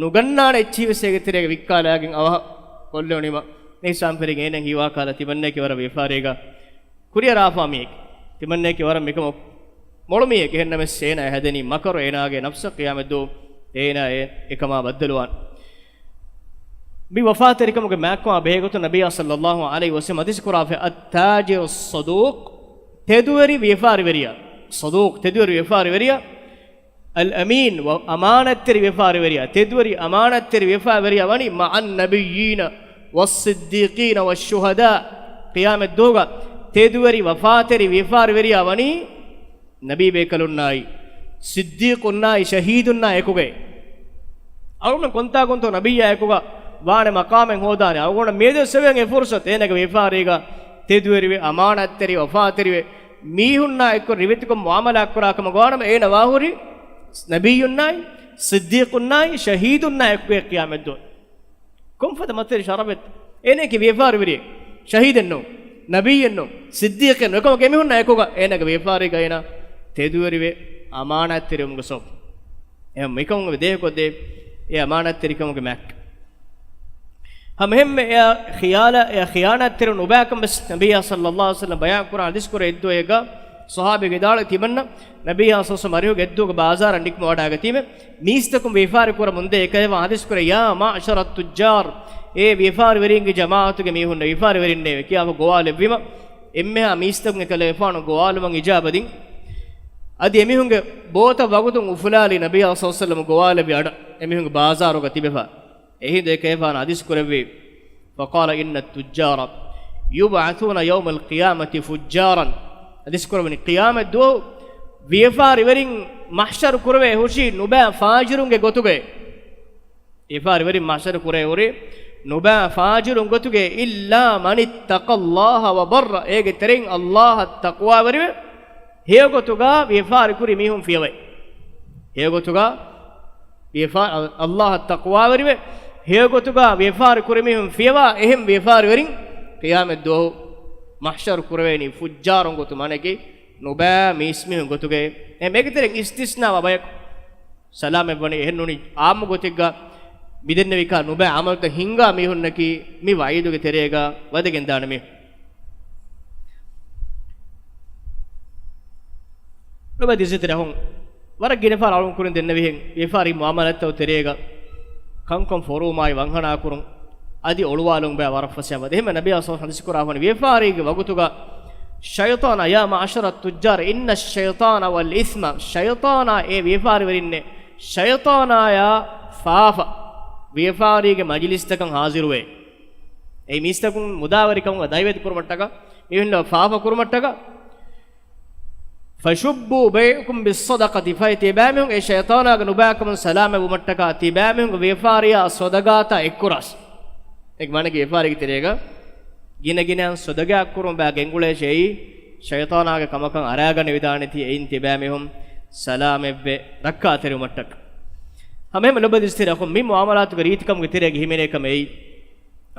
ނުގަންނާނެ އެއްޗިހި ވެސް އޭގެ ތެރޭގަ ވިއްކާލާގެން އަވަހަށް ކޮށްލެވުނީމަ، އެހިސާބުން ފެރިގެން އޭނަ ހީވާ ކަހަލަ ތިމަންނައަކީ ވަރަށް ވިޔަފާރީގަ ކުރިއަރާފާ މީހެކޭ. ތިމަންނައަކީ ވަރަށް މިކަމަށް މޮޅު މީހެކޭ. އެހެންނަމަވެސް އޭނާ ހަދަނީ މަކަރު އޭނާގެ ނަފްސަށް. ޤިޔާމަތްދުވަހު އޭނާ އެ، އެކަމާ ބައްދަލުވާނެ. މި ވަފާތެރިކަމުގެ މާތްކަމާ ބެހޭގޮތުން ނަބިއްޔާ ޞައްލައްލާހު ޢަލައިހި ވަސައްލަމަ ޙަދީޘް ކުރާފަ، التاجر الصدوق، ތެދުވެރި ވިޔަފާރިވެރިޔާ، ޞަދޫޤް، ތެދުވެރި ވިޔަފާރިވެރިޔާ، الأمين، ވަ-، އަމާނަތްތެރި ވިޔަފާރިވެރިޔާ، ތެދުވެރި އަމާނަތްތެރި ވިޔަފާރިވެރިޔާ ވަނީ، مع النبيين والصديقين والشهداء، ޤިޔާމަތްދުވަހުގަ ތެދުވެރި ވަފާތެރި ވިޔަފާރިވެރިޔާ ވަނީ، ނަބީ ބޭކަލުންނާއި، ޞިއްދީޤުންނާއި، ޝަހީދުންނާ އެކުގައި. އަޅުގަނޑު ކޮންތާކުންތޯ ނަބިއްޔާ އެކުގަ ވާނެ މަޤާމެއް ހޯދާނެ؟ އަޅުގަނޑަށް މިއަދުވެސް އެބައޮތް އެ ފުރުޞަތު. އޭނާގެ ވިޔަފާރީގަ ތެދުވެރިވެ، އަމާނަތްތެރި، ވަފާތެރިވެ، މީހުންނާ އެއްކޮށް ރިވެތިކޮށް މުޢާމަލާތް ކުރާ ކަމަށް ގޮވާނަމަ، އޭނަ ވާހުރި ނަބިއްޔުންނާއި، ޞިއްދީޤުންނާއި، ޝަހީދުންނާއި އެކުގައި ޤިޔާމަތްދުވަހު. ކޮންފަދަ މަތިވެރި ޝަރަފެއްތަ؟ އޭނައަކީ ވިޔަފާރިވެރިއެއް، ޝަހީދެއް ނޫން، ނަބިއްޔެއް ނޫން، ޞިއްދީޤެއް ނޫން. އެކަމަކު އެމީހުންނާ އެކުގަ އޭނަގެ ވިޔަފާރީގަ އޭނާ ތެދުވެރިވެ، އަމާނާތްތެރިވުމުގެ ސަބަބުން. އެހެން މިކަމުން ދޭހަކޮށްދޭ އެ އަމާނާތްތެރިކަމުގެ މާތް. ހަމައެހެންމެ އެއާ ޚިޔާލަ، އެއާ ޚިޔާނާތްތެރި ނުބައިކަން ވެސް ނަބިއްޔާ ޞައްލައްލާހު ޢަލައިހި ވަސައްލަމް ބަޔާން ކުރާ ޙަދީޘް ކުރެ އެއްދުވަހެއްގަ ޞަޙާބީގެ ވިދާޅު ތިމަންނަ ނަބިއްޔާ ޞައްލައްލާހު ޢަލައިހި ވަސައްލަމް މަރިހުގެ އެއްދުވަހުގެ ބާޒާރަށް ނިކުމެވަޑައިގަތީމެ، މީސްތަކުން ވިޔަފާރި ކުރަމުންދޭ އެކަލޭފާނު ޙަދީޘް ކުރޭ، "يا معشر التجار، އޭ ވިޔަފާރިވެރިންގެ ޖަމާޢަތުގެ މީހުންނޭ، ވިޔަފާރިވެރިންނޭވެ" ކިޔާފަ ގޮވާލެއްވީމަ، އެންމެހާ މީސްތަކުން އެކަލޭފާނު ގޮވާލުމަށް އިޖާބަދިން. އަދި އެމީހުންގެ ބޯތައް ވަގުތުން އުފުލާލީ ނަބިއްޔާ ޞައްލައްލާހު ޢަލައިހި ވަސައްލަމް ގޮވާލެއްވި އަޑަށް އެމީހުންގެ ބާޒާރުގަ ތިބެފަ. އެހިނދު އެކަލޭފާނު ޙަދީޘް ކުރެއްވި، فقال إن التجار يبعثون يوم القيامة فجارا. ޙަދީޘް ކުރެވުނީ، ޤިޔާމަތް ދުވަހު ވިޔަފާރިވެރިން މަޙްޝަރު ކުރެވޭ ހުށީ ނުބައި ފާޖިރުންގެ ގޮތުގައި. ވިޔަފާރިވެރިން މަޙްޝަރު ކުރެވޭ ހުށީ ނުބައި ފާޖިރުން ގޮތުގައި، إلا من اتقى الله وبر، އޭގެ ތެރެއިން ﷲ އަށް ތަޤްވާވެރިވެ، ހެޔޮގޮތުގަ ވިޔަފާރި ކުރި މީހުން ފިޔަވައި. ހެޔޮގޮތުގަ ވިޔަފާ-، ﷲ އަށް ތަޤްވާވެރިވެ، ހެޔޮގޮތުގަ ވިޔަފާރި ކުރި މީހުން ފިޔަވާ، އެހެން ވިޔަފާރިވެރިން ޤިޔާމަތް ދުވަހު މަޙްޝަރު ކުރެވޭނީ ފުއްޖާރުން ގޮތު، މާނައަކީ ނުބައި މީސްމީހުން ގޮތުގައި. އެ މޭގެ ތެރެއިން އިސްތިސްނާވާ ބަޔަކު ސަލާމަތްވަނީ، އެހެން ނޫނީ އާއްމު ގޮތެއްގަ މިދެންނެވިކާ ނުބައި ޢަމަލުތައް ހިންގާ މީހުންނަކީ މި ވަޢީދުގެ ތެރޭގަ ވަދެގެންދާނެ މީހުން. ލޮބުވެތި އިއްޒަތްތެރި އަޚުން، ވަރަށް ގިނަ ފަހަރަށް އަޅުން ކުރިން ދެންނެވިހެން، ވިޔަފާރި މުޢާމަލާތްތައް ތެރޭގަ ކަންކަން ފޮރުވުމާއި ވަންހަނާކުރުން އަދި އޮޅުވާލުން ބައި ވަރަށް ފަސޭހަ ވަދެ. އެހެންމެ ނަބިއްޔާ ޞައްލައްލާހު ޢަލައިހި ވަސައްލަމް ޙަދީޘް ކުރާ ހުން ވިޔަފާރީގެ ވަގުތުގަ ޝައިޠާނާ، يا معشر التجار إن الشيطان والإثم، ޝައިޠާނާ އޭ ވިޔަފާރިވެރިންނޭ، ޝައިޠާނާޔާ ފާފަ ވިޔަފާރީގެ މަޖިލިސްތަކަށް ޙާޟިރުވޭ. އެ މީސްތަކުން މުދާވެރިކަމުގަ ދަޢުވަތު ކުރުމަށްޓަކާ، މީހުންނަށް ފާފަ ކުރުމަށްޓަކާ، فشبوا بيعكم بالصدقة، ފަހެ ތިބާމީހުން އެ ޝައިޠާނާގެ ނުބައިކަމުން ސަލާމަތްވުމަށްޓަކާ، ތިބާމީހުންގެ ވިޔަފާރިއާ ޞަދަޤާތާ އެއްކުރާށި. އެ މާނައަކީ ވިޔަފާރީގެ ތެރޭގަ ގިނަ ގިނައިން ޞަދަޤާތް ކުރުމަށް ބައި ގެންގުޅޭށޭ، އެއީ ޝައިޠާނާގެ ކަމަކަށް އަރާގަނެވިދާނެތީ، އެއިން ތިބާމީހުން ސަލާމަތްވެ ރައްކާތެރިވުމަށްޓަކާ. ހަމައެހެންމެ ލޮބުވެތި އިއްޒަތްތެރި އަޚުން، މި މުޢާމަލާތުގެ ރީތިކަމުގެ ތެރޭގަ ހިމެނޭ ކަމެއް އެއީ،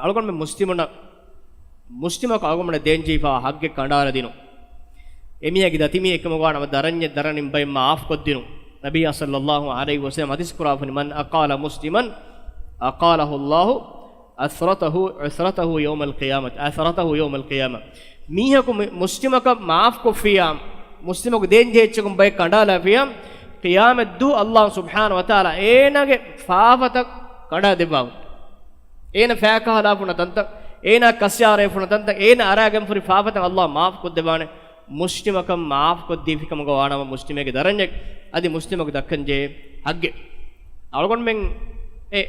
އަޅުގަނޑުމެން މުސްލިމުންނަށް، މުސްލިމަކު އަޅުގަނޑަށް ދޭންޖެހިފާ ޙައްޤެއް ކަނޑާލަދިނުން. އެމީހާގެ ދަތިމީހެއް ކަމަށްވާނަމަ، ދަރަންޏެއް ދަރަނިން ބައެއް މަޢާފުކޮށްދިނުން. ނަބިއްޔާ ޞައްލައްލާހު ޢަލައިހި ވަސައްލަމް ޙަދީޘް ކުރާފަނި، من أقال مسلما أقاله الله عثرته، عثرته يوم القيامة، عثرته يوم القيامة. މީހަކު މި-، މުސްލިމަކަށް މަޢާފުކޮށްފިއްޔާ، މުސްލިމަކު ދޭންޖެހޭ އެއްޗަކުން ބައެއް ކަނޑާލާފިއްޔާ، ޤިޔާމަތްދުވަހު ﷲ ސުބްޙާނަހޫ ވަތަޢާލާ އޭނާގެ ފާފަތައް ކަނޑާދެއްވާފަ. އޭނަ ފައިކަހަލާފުނަ ތަންތަން، އޭނާ ކަސްޔާރައިފުނަ ތަންތަން، އޭނަ އަރާގެންފުރި ފާފަތައް ﷲ މާފުކޮށްދެއްވާނެ. މުސްލިމަކަށް މާފުކޮށްދީފިކަމުގަ ވާނަމަ، މުސްލިމެއްގެ ދަރަންޏެއް އަދި މުސްލިމަކު ދައްކަންޖެހޭ ޙައްޤެއް. އަޅުގަނޑުމެން އެ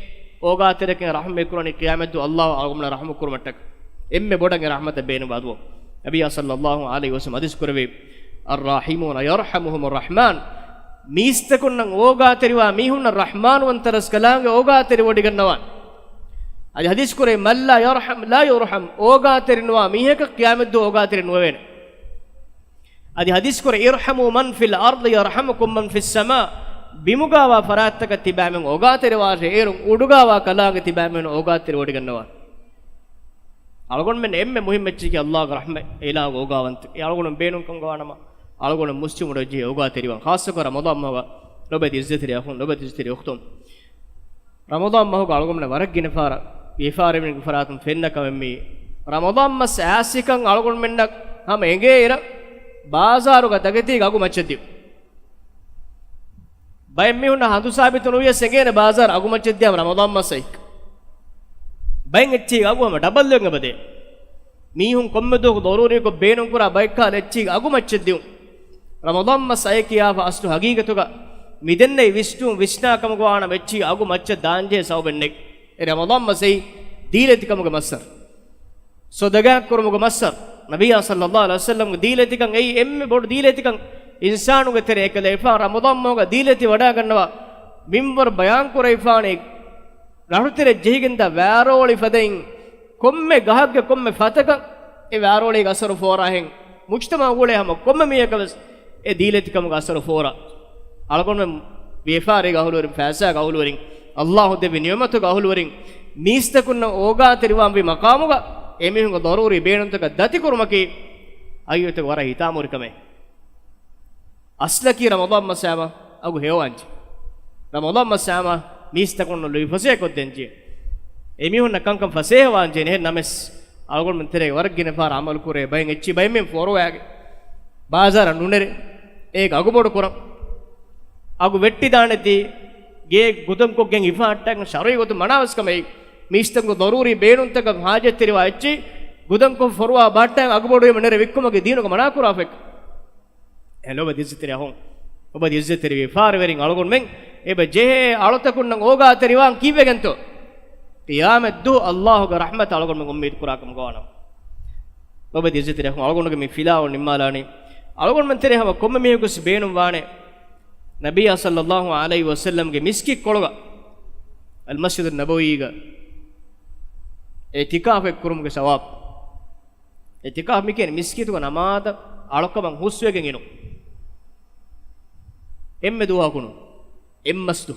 އޯގާތެރިކަން ރަޙްމަތް ކުރަނީ ޤިޔާމަތްދުވަހު ﷲ އަޅުގަނޑުމެންނަށް ރަޙްމަތް ކުރުމަށްޓަކާ. އެންމެ ބޮޑަށް އެ ރަޙްމަތަށް ބޭނުންވާ ދުވަހު. ނަބިއްޔާ ޞައްލައްލާހު ޢަލައިހި ވަސައްލަމް ޙަދީޘް ކުރެއްވި، الراحمون يرحمهم الرحمن، މީސްތަކުންނަށް އޯގާތެރިވާ މީހުންނަށް ރަޙްމާންވަންތަ ރަސްކަލާނގެ އޯގާތެރި ވޮޑިގަންނަވާނެ. އަދި ޙަދީޘް ކުރޭ، من لا يرحم لا يرحم، އޯގާތެރިނުވާ މީހަކަށް ޤިޔާމަތްދުވަހު އޯގާތެރި ނުވެވޭނެ. އަދި ޙަދީޘް ކުރޭ، ارحموا من في الأرض يرحمكم من في السماء، ބިމުގަވާ ފަރާތްތަކަށް ތިބާމެން އޯގާތެރިވާށޭ، އޭރުން އުޑުގަވާ ކަލާނގެ ތިބާމެން އޯގާތެރި ވޮޑިގަންނަވާނެ. އަޅުގަނޑުމެން އެންމެ މުހިއްމު އެއްޗަކީ ﷲ ގެ ރަޙްމަތް އިލާހުގެ އޯގާވަންތަ. އެ އަޅުގަނޑު ބޭނުންކަމުގަ ވާނަމަ، އަޅުގަނޑު މުސްލިމުން އޮތްޖެހޭ އޯގާތެރިވާން. ޚާއްޞަކޮށް ރަމަޟާން މަހުގަ ލޮބުވެތި އިއްޒަތްތެރި އަޚުން، ލޮބުވެތި އިއްޒަތްތެރި އުޚްތުން. ރަމަޟާން މަހުގަ އަޅުގަނޑުމެން ވަރަށް ގިނަ ފަހަރަށް ވިޔަފާރިވެރިންގެ ފަރާތުން ފެންނަ ކަމެއް މީ. ރަމަޟާން މަސް އައިސްކަން އަޅުގަނޑުމެންނަށް ހަމަ އެނގޭ އިރަށް ބާޒާރުގަ ތަކެތީގެ އަގު މައްޗަށް ދިޔުން. ބައެއް މީހުންނަށް ހަނދު ސާބިތު ނުވިޔަސް އެނގޭނެ ބާޒާރު އަގު މައްޗަށް ދިޔަ ރަމަޟާން މަސް އައިސް. ބައެއް އެއްޗެހި އަގު ހަމަ ޑަބަލް ވެގެން އެބަދޭ. މީހުން ކޮންމެ ދުވަހަކު ޟަރޫރީކޮށް ބޭނުންކުރާ ބައެއްކަހަލަ އެއްޗެހި އަގު މައްޗަށް ދިޔުން. ރަމަޟާން މަސް އައި ކިޔާފަ އަސްލު ހަގީގަތުގަ މިދެންނެވި ވިސްނުން ވިސްނާ ކަމުގަ ވާނަމަ އެއްޗެހި އަގު މައްޗަށް ދާންޖެހޭ ސަބަބެއް ނެތް. އެ ރަމަޟާން މަސް އެއީ ދީލަތިކަމުގެ މައްސަރު. ޞަދަޤާތް ކުރުމުގެ މައްސަރު. ނަބިއްޔާ ޞައްލައްލާހު ޢަލައިހި ވަސައްލަމްގެ ދީލަތިކަން އެއީ އެންމެ ބޮޑު ދީލަތިކަން އިންސާނުގެ ތެރޭ އެކަލޭފާނު ރަމަޟާން މަހުގަ ދީލަތި ވަޑައިގަންނަވާ މިންވަރު ބަޔާން ކުރެވިފާނެ. ރަށުތެރެ ޖެހިގެންދާ ވާރޯޅި ފަދައިން ކޮންމެ ގަހެއްގެ ކޮންމެ ފަތަކަށް އެ ވާރޯޅީގެ އަސަރު ފޯރާހެން މުޖްތަމަޢުގަ އުޅޭ ހަމަ ކޮންމެ މީހަކަށް ވެސް އެ ދީލަތިކަމުގެ އަސަރު ފޯރާ. އަޅުގަނޑުމެން ވިޔަފާރީގެ އަހުލުވެރިން، ފައިސާގެ އަހުލުވެރިން، ﷲ ދެއްވި ނިޢުމަތުގެ އަހުލުވެރިން، މީސްތަކުންނަށް އޯގާތެރިވާންވީ މަޤާމުގަ އެމީހުންގެ ޟަރޫރީ ބޭނުންތަކަށް ދަތިކުރުމަކީ އައްޔަށް ވަރަށް ހިތާމަހުރި ކަމެއް. އަސްލަކީ ރަމަޟާން މަސް ހަމަ އަގު ހެޔޮވާންޖެ. ރަމަޟާން މަސް ހަމަ މީސްތަކުންނަށް ލުއިފަސޭހަކޮށްދޭންޖެ. އެމީހުންނަށް ކަންކަން ފަސޭހަވާންޖެ. އެހެން ނަމަވެސް އަޅުގަނޑުމެން ތެރޭގަ ވަރަށް ގިނަ ފަހަރަށް ޢަމަލު ކުރޭ ބައެއް އެއްޗިހި ބައެއް މީހުން ފޮރުވާގެ ބާޒާރަށް ނުނެރެ، އޭގެ އަގު ބޮޑު ކުރަން. އަގު ވެއްޓިދާނެތީ ގޭ ގުދަންކޮށްގެން ހިފަހައްޓާގެން ޝަރުޢީ ގޮތުން މަނާވެސް ކަމެއް. މީސްތަކުންގެ ޟަރޫރީ ބޭނުންތަކަށް ޙާޖަތްތެރިވާ އެއްޗިހި ގުދަންކޮށް ފޮރުވާ ބަހައްޓާގެން އަގު ބޮޑުވީމަ ނެރެ ވިއްކުމަކީ ދީނުގަ މަނާކުރާ ފަހެއް. އެހެން ލޯބިވެތި އިއްޒަތްތެރި އަޚުން، ލޯބިވެތި އިއްޒަތްތެރި ވިޔަފާރިވެރިން އަޅުގަނޑުމެން އެބަ ޖެހޭ އަޅުތަކުންނަށް އޯގާތެރިވާން ކީއްވެގެންތޯ؟ ޤިޔާމަތްދުވަހު ﷲގެ ރަޙްމަތަށް އަޅުގަނޑުމެން އުއްމީދު ކުރާކަމަށް ގޮވާނަމަ. ލޯބިވެތި އިއްޒަތްތެރި އަޚުން، އަޅުގަނޑުގެ މި ފިލާވަޅު ނިންމާލާނީ، އަޅުގަނޑުމެން ތެރޭ ހަމަ ކޮންމެ މީހަކުވެސް ބޭނުންވާނެ ނަބިއްޔާ ޞައްލައްލާހު ޢަލައިހި ވަސައްލަމްގެ މިސްކިތްކޮޅުގަ، އަލްމަސްޖިދުއް ނަބަވީގަ އިޢްތިކާފެއް ކުރުމުގެ ސަވާބު. އިޢްތިކާފް މި ކިޔަނީ މިސްކިތުގަ ނަމާދަށް އަޅުކަމަށް ހުސްވެގެން އިނުން. އެންމެ ދުވަހަކު ނޫން، އެއްމަސްދު.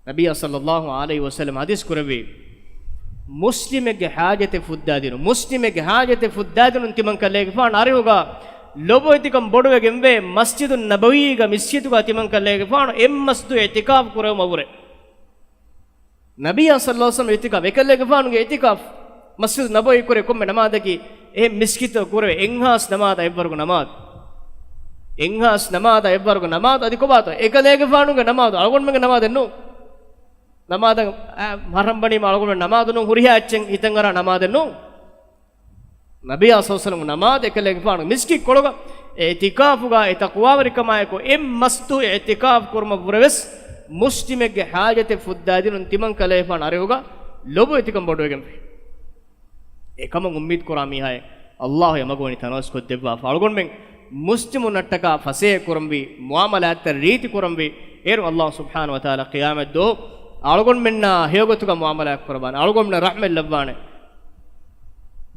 ނަބިއްޔާ ޞައްލައްލާހު ޢަލައިހި ވަސައްލަމް ޙަދީޘް ކުރެއްވީ، މުސްލިމެއްގެ ޙާޖަތެއް ފުއްދާދިނުން، މުސްލިމެއްގެ ޙާޖަތެއް ފުއްދާދިނުން ތިމަންކަލޭގެފާނު އަރިހުގަ ލޮބުވެތިކަން ބޮޑުވެގެންވޭ. މަސްޖިދުއް ނަބަވީގަ މިސްކިތުގަ ތިމަންކަލޭގެފާނު އެއްމަސްދު އިޢްތިކާފް ކުރެވުމަށްވުރެ. ނަބިއްޔާ ޞައްލައްލާހު ޢަލައިހި ވަސައްލަމް އިޢްތިކާފް، އެކަލޭގެފާނުގެ އިޢްތިކާފް، މަސްޖިދުއް ނަބަވީ ކުރެ ކޮންމެ ނަމާދަކީ އެހެން މިސްކިތުގަ ކުރެވޭ އެއްހާސް ނަމާދަށް އެއްވަރުގެ ނަމާދު. އެއްހާސް ނަމާދަށް އެއްވަރުގެ ނަމާދު. އަދި ކޮބާތޯ؟ އެކަލޭގެފާނުގެ ނަމާދު، އަޅުގަނޑުމެންގެ ނަމާދެއް ނޫން. ނަމާދަށް، އާ، މަޙްރަމް ވަނީމަ އަޅުގަނޑުމެން ނަމާދު ނޫން، ހުރިހާ އެއްޗެއް ހިތަށް އަރާ ނަމާދެއް ނޫން. ނަބިއްޔާ ޞައްލައްލާހު ޢަލައިހި ވަސައްލަމްގެ ނަމާދު އެކަލޭގެފާނު މިސްކިތްކޮޅުގަ އިޢްތިކާފުގަ އެ ތަޤްވާވެރިކަމާއެކު އެއްމަސްދު އިޢްތިކާފް ކުރުމަށްވުރެވެސް، މުސްލިމެއްގެ ޙާޖަތެއް ފުއްދާދިނުން ތިމަންކަލޭގެފާނު އަރިހުގަ ލޮބުވެތިކަން ބޮޑުވެގެންވޭ. އެކަމަށް އުއްމީދު ކުރާ މީހާއެއް ﷲ އެ މަގު ވަނީ ތަނަވަސްކޮށްދެއްވާފަ. އަޅުގަނޑުމެން މުސްލިމުންނަށްޓަކާ ފަސޭހަ ކުރަންވީ މުޢާމަލާތްތައް ރީތި ކުރަންވީ. އޭރު ﷲ ސުބްޙާނަހު ވަތަޢާލާ ޤިޔާމަތްދުވަހު އަޅުގަނޑުމެންނާ ހެޔޮގޮތުގަ މުޢާމަލާތް ކުރައްވާނެ. އަޅުގަނޑުމެންނަށް ރަޙްމަތް ލައްވާނެ.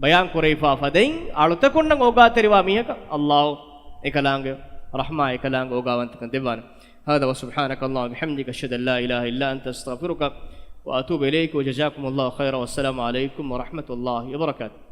ބަޔާން ކުރެވިފާ ފަދައިން އަޅުތަކުންނަށް އޯގާތެރިވާ މީހަކަށް ﷲ އެކަލާނގެ ރަޙްމާ އެކަލާނގެ އޯގާވަންތަކަން ދެއްވާނެ. هذا وسبحانك اللهم وبحمدك، أشهد أن لا إله إلا أنت، أستغفرك وأتوب إليك، وجزاكم الله خيرا، والسلام عليكم ورحمة الله وبركاته.